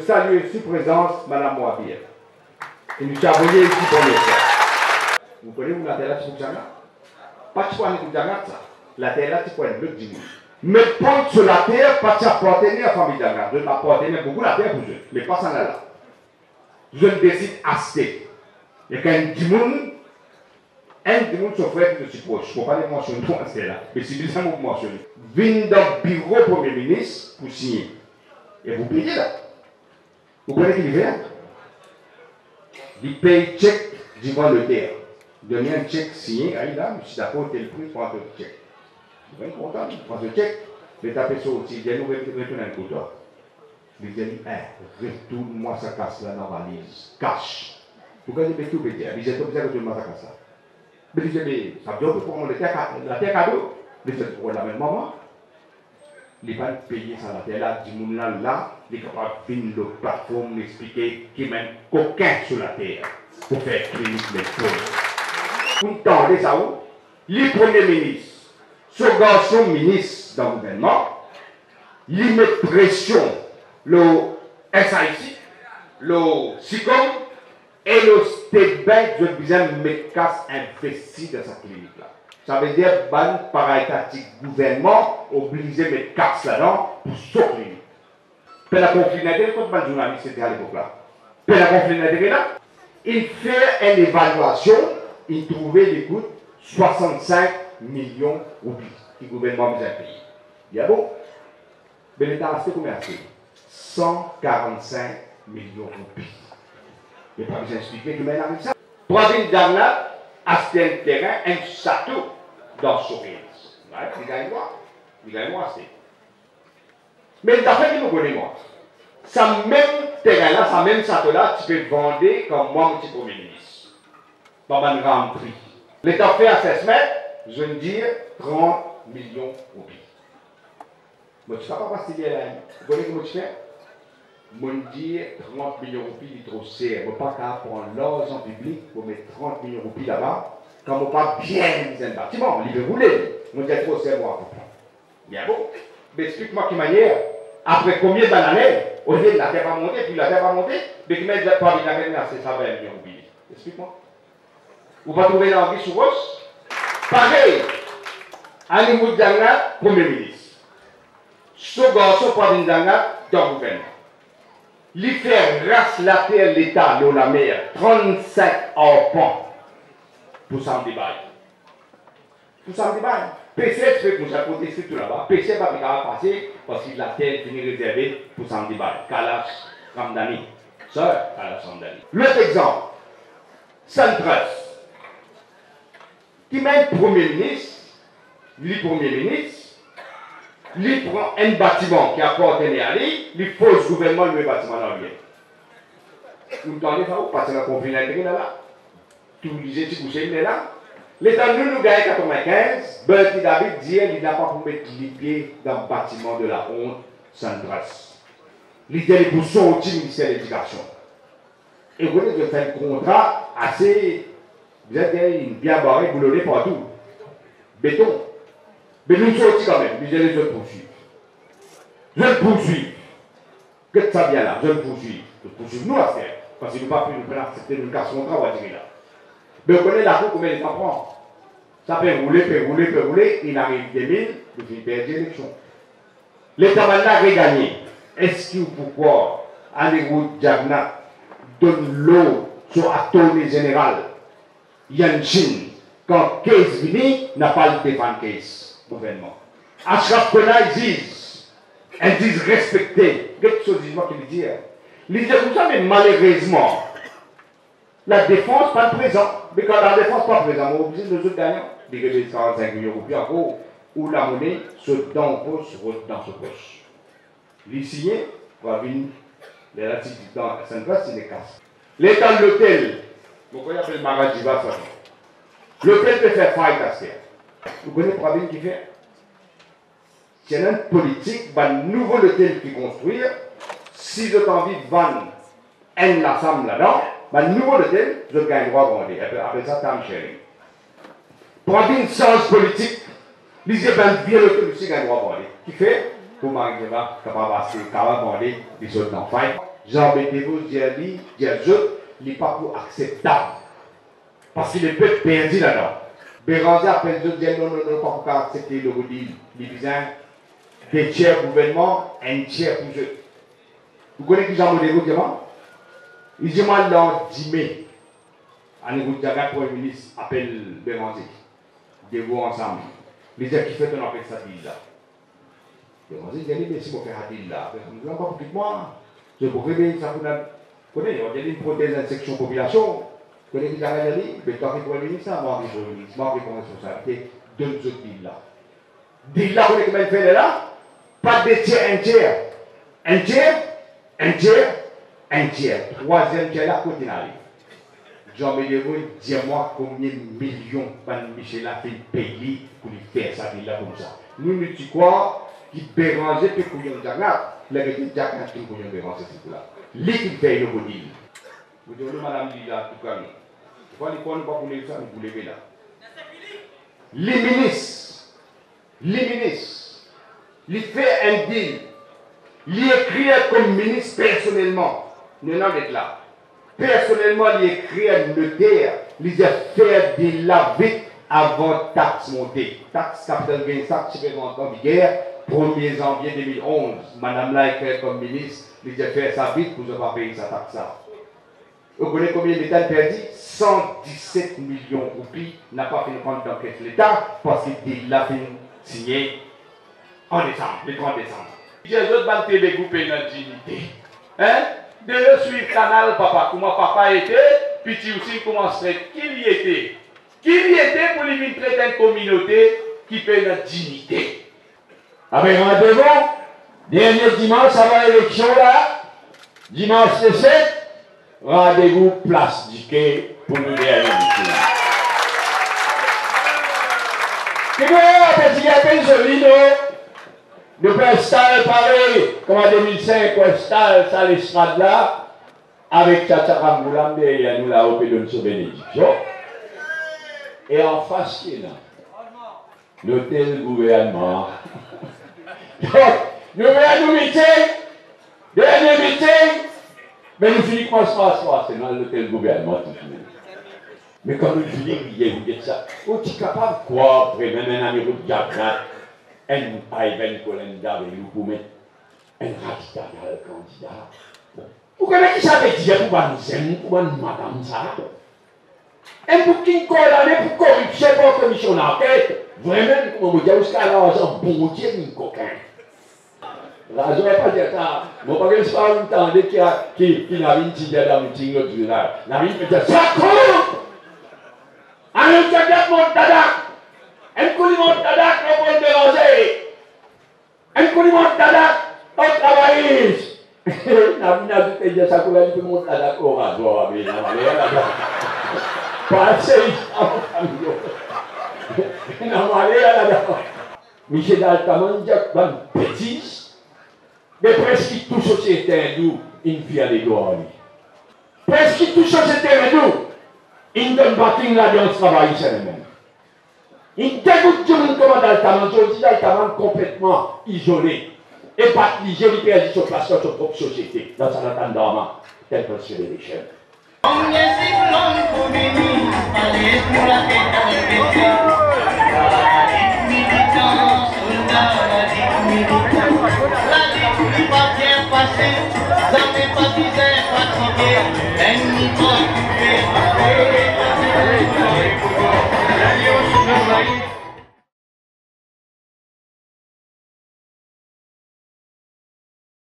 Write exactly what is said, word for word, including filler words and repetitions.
Salie osi prezans Madam Moabir. E nou ti avoye isi premie fwa. Ou kone ou later la ti pou Djagna? Pa ti pou ale pou Djagna sa. Later la ti pou enn lot dimoun. Me pant so later pa ti apartenir a fami Djagna. Zot apartenir boukou later pou zot, me pa sannla la. Zot desid aste. Ek enn dimoun, enn dimoun so frer ki ti pros, mo pa le mansione non aster la, me si bizin mo mansione, vinn dan biro Premie Minis pou signe. E pou peye la. Ou kone ki li fer? Li pey sek divan noter. Donn li enn sek signe, ay la, mo ti dakor tel pri, pran to sek. Li kontan, li pran so sek, li tape sorti, li dir nou re-, retourn enn kout. Li dir li, eh, retourn mwa sa kas la dan valiz, kas. Ou gade be tou pe dir, li dir to bizin retourn mwa sa kas la. Me li dir, me sa vedir ou pe pran mo later ka-, later kado? Li dir, ou la mem mama. Li pa'nn peye sa later la, dimoun la la, li kapav vinn lor platform, explike ki enn kokin so later pou fer klinik Medpol. Pou tande sa ou, li Premie Minis, so garson minis dan gouvernman, li met presion lor S I C, lor SICOM, e lor State Bank, zot bizin met kas investi dan sa klinik la. Savedir bann paraetatik gouvernman oblize met kas ladan pou so klinik. Pena konfli lintere kot bann zournalis ki ti la lepok la. Pena konfli lintere la. Inn fer enn evalyasion, inn trouve li kout swasannsink milion roupi ki gouvernman bizin peye. Bien bon. Be Leta aste kouma aste? San karannsink milion roupi. Li pa bizin explike kouma inn ariv sa. Pravin Jagannath aste enn terin, enn sato dan Soreilles. Right? Li gagn drwa. Li gagn drwa aste. Me zafer ki mo kone mwa, sa mem terin la, sa mem sato la, ti pe vande kan mwa mo ti Premie Minis. Par bann Roundtree. Leta fer assessment, zot inn dir trant milion roupi. Mo ti kapav aste li la, ou kone ki mo ti fer? Mo'nn dir trant milion roupi li tro ser, mo pa kapav pran larzan piblik pou met trant milion roupi laba, kan mo pa bien bizin batiman, li pe roule li. Mo dir tro ser, mo pa pou pran. Bien bon, be explik mwa ki manier, apre konbien bann ane, olie later pa monte, pi later pa monte, be ki manier Pravin Jagannath aste sa vin milion roupi? Explik mwa. Ou pa trouve langi sou ros? Parey, Anirudh Jagannath, Premie Minis. So garson Pravin Jagannath dan gouvernman. Li fer ras later Leta lor lamer, trannsink arpan pou Samdi Bhai. Pou Samdi Bhai. Peser ti pe koumans proteste tou laba. Peser pa pe kapav pase parski later fini rezerve pou Samdi Bhai. Kailash Ramdhani. Sir Kailash Ramdhani. Lot exanp, Sun Trust. Ki mem Premie Minis, li Premie Minis, li pran enn batiman ki apartenir a li, li fors gouvernman lwe batiman la bien. Ou tande sa, ou pa ti ena konfli lintere la la? Tou lizie ti kouse li la. Letan nou, nou gagn katrevin-kinz, Bertie David dir li napa pou met lipie dan batiman de la hont Sun Trust. Li dir li pou sorti Minister Ledikasion. E ou kone zot fer enn kontra ase, bizin dir, bien bare, boulone partou. Beton. Me nou sorti kanmem, bizin lezot pourswiv. Zot pourswiv. Get sa bien la, zot pourswiv. Zot pourswiv nou aster, parski nou pa, nou pena aksepte nou kas kontra, ou a diri la. Me ou kone lakour kouma li pa pran. Sa pe roule, pe roule, pe roule, inn ariv de mil, nou finn perdi eleksion. Letan bannla regagne, eski ou pou krwar Anirudh Jagannath donn lord so Attorney General Yanchee, kan kes vini, napa al defann kes gouvernman? Ashraf Konai, ziz, enn ziz respekte, get so zizman ki li dir. Li dir koumsa, me malerezman, ladefans pa prezan. Me kan ladefans pa prezan, mo oblize donn zot gagnan. Li revinn karannsink milion roupi ankor, ou lamone sot dan ou pos, rod dan so pos. Li signe, Pravin, lerla ti dan Sun Trust, li kas. Letan lotel, mo krwar li apel Maharaj Nivas sa. Lotel pe fer fayit aster. Ou kone Pravin ki fer? Ti ena enn politik, bann nouvo lotel ki konstrir, si zot anvi vann enn lasam ladan, bann nouvo lotel, zot gagn drwa vande. Apel, apel sa time sharing. Pravin sanz politik, li dir bann vie lotel osi gagn drwa vande. Kifer? Pou Maharaj Nivas kapav aste, kapav vande, li sot dan fayit. Jean Bedevos dir li, dir zot, li pa pou akseptab. Parski lepep perdi ladan. Beranze apel zot, dir, "Non, non, non, pa pou kav aksepte logo deal. Li bizin de tier gouvernman, enn tier pou zot." Ou kone ki Jean Bedevos dir mwa? Li dir mwa, "Landime, anou Diagat, Premie Minis apel Beranze. Devor ansam." Li dir, "Kifer to ena apel sa deal la?" Beranze dir li, "Me si mo fer sa deal la, ape sa deal la pa pou kit mwa. Zot pou rebe sa pou ena, kone, on dir li protez enn seksion popilasion." Kone ki Diagat dir li? "Be twa ki Premie Minis la, mwa ki Premie Minis, mwa ki pran responsabilite, donn zot deal la." Deal la, kone kouma li fer lerla? Pa de tier, enn tier. Enn tier, enn tier, enn tier. Trwaziem tier la, kot inn ale? Jean Bedevos, dir mwa konbien milion bann misie la finn pey li pou li fer sa deal la koumsa. Nou, nou ti krwar ki Beranze pe kouyon Diagat, lerla Diagat finn kouyon Beranze se kou la. Li ki fer logo deal. Mo dir nou, madam Lila, tou kalm. Fwa li krwar nou pa pou lev sa, nou pou leve la. Li minis, li minis, li fer enn deal, li ekrir kom minis personelman, nou ena let la. Personelman, li ekrir noter, li dir fer deal la vit avan tax monte. Tax capital gains tax ti pe rant an viger premie zanvie de mil onz. Madam la ekrir kom minis, li dir fer sa vit pou zot pa pey sa tax la. Ou kone konbien Leta inn perdi? San diset milion roupi napa finn rant dan kes Leta, parski deal la finn signe an desam, le trant desam. Dir zot bann Tebegou pena dignite. Hein? Deyo swiv kanal papa, kouma papa ete, piti osi koumans tret. Ki li ete? Ki li ete pou li vinn tret enn kominote ki pena dignite? Abe, randevou dernie dimans avan eleksion la, dimans le set, randevou Plas Dike pou nou dernie miting. Ki nou ape dir ape zoli, non? Nou pe instal parey kouma de mil sink, nou instal sa lestrad la, avek Tchatcha Ramboula deryer nou la, ou pe donn so benediksion. E anfas ki ena? Lotel gouvernman. Donk, nou fer nou miting, dernie miting, me nou fini koumans mars, mars, nou al lotel gouvernman touzour. Me kan nou fini riye, ou get sa, ou ti kapav krwar vremem enn amiral Diagat, enn Ivan Colenda, ve nou pou met enn rakita kandida. Ou kone ki sa ve dir pou bann zenn, pou bann madam sa? Enn pou kinn kondane pou koripsion par komision lanket. Vremem, kouma mo dir, ziska larzan Bondie vinn kokin. Larzan pa dir sa. Mo pa gagn sa, ou tande ki, ki, ki Navin ti dir dan miting lot zour la. Navin ti dir, "Sa kont! Anou Diagat mont Dadak! Enn kou li mont Dadak, nou pou deranze! Enn kou li mont Dadak, nou travay!" Navin, Navin pe dir sa kou la, li pe mont Dadak, o razwar, me ena maler ladan. Pase sa, mo fami. Ena maler ladan. Misie Daltamann dir bann betiz, me preski tou sosiete indou inn vire ledwa ar li. Preski tou sosiete indou inn donn bakin ladians travay sa mem. Inn degout dimoun kouma Daltamann, zordi Daltamann konpletman izole e pa oblize li perdi so plas dan so prop sosiete, dan sa Daltamann Drama Temple Federation. Konbien siklonn pou vini, pale pou latet al pete. Lalit militan, solda, lalit militan. Lalit li pa bien fasil, zame pa bizin fatige. Enn mitan